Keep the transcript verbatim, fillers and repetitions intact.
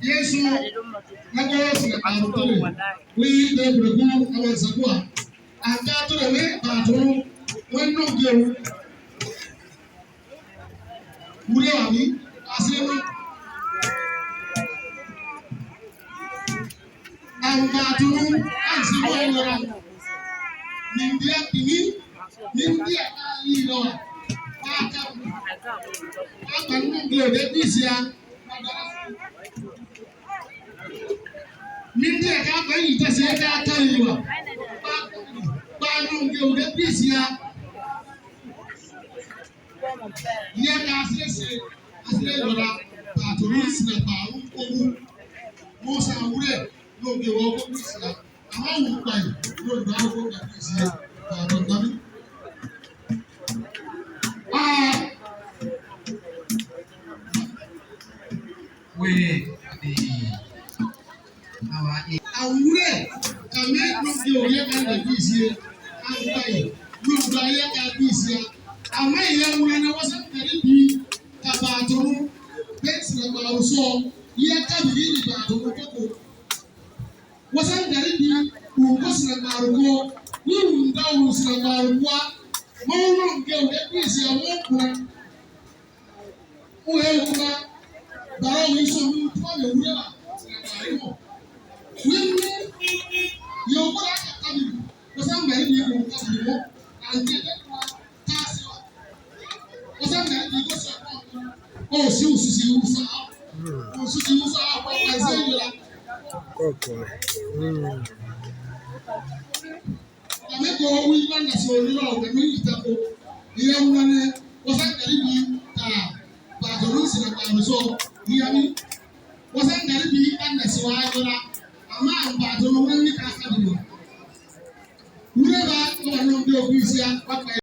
Yesu na gɔɔ sina a tore wi de burukuru a wan sakua a ka tore ne ba toro wen no geu. Wurɛ wa mi a se ma. An ka tunu an si ma yɔrɔ. Min dia tini min dia ka yi lɔ. Ka ka ka ka nu gele de disia. Min dia ka ka yi ta se ka ka yi wa. Ba nu gele de disia. Yɛ ka sese asire yɔra paaturu sina paaru kogu. Musa wure no ke wo ko sina ama wu pai no da ko ka sese paaturu dami. Ah. Wee, adi. Awa, e. Awure, kame nungi oye ka da bisiye. Awai, nungi oye ka bisiya. Ama ya wure na wasa kari bi ka batoro. Bensira baruso, ya ka bi ni batoro koko. Wasa kari bi, ungo sira baruko, ni unda un sira baruko. Mo nungi oye bisiya mo kuna. Uhe wura, bara wi so mi tuwa me wura ba. Wimmi, yo wura ka tabi. Ko san bari ni ko tabi mo. An ke de kwa ta se wa. Ko san bari ni ko sa ko. Ko si u si si u sa. Ko si si u sa ko ka se yo la. Koko. Mm. Kame ko wi banda so ni lo kame ita ko. Iya mane wasa karibi ta ba to ru sina ba so. Iya mi wasa karibi banda so ayo la. Ama an ba to ru ni ka ka bi. Wure ba ko no do bisia ba.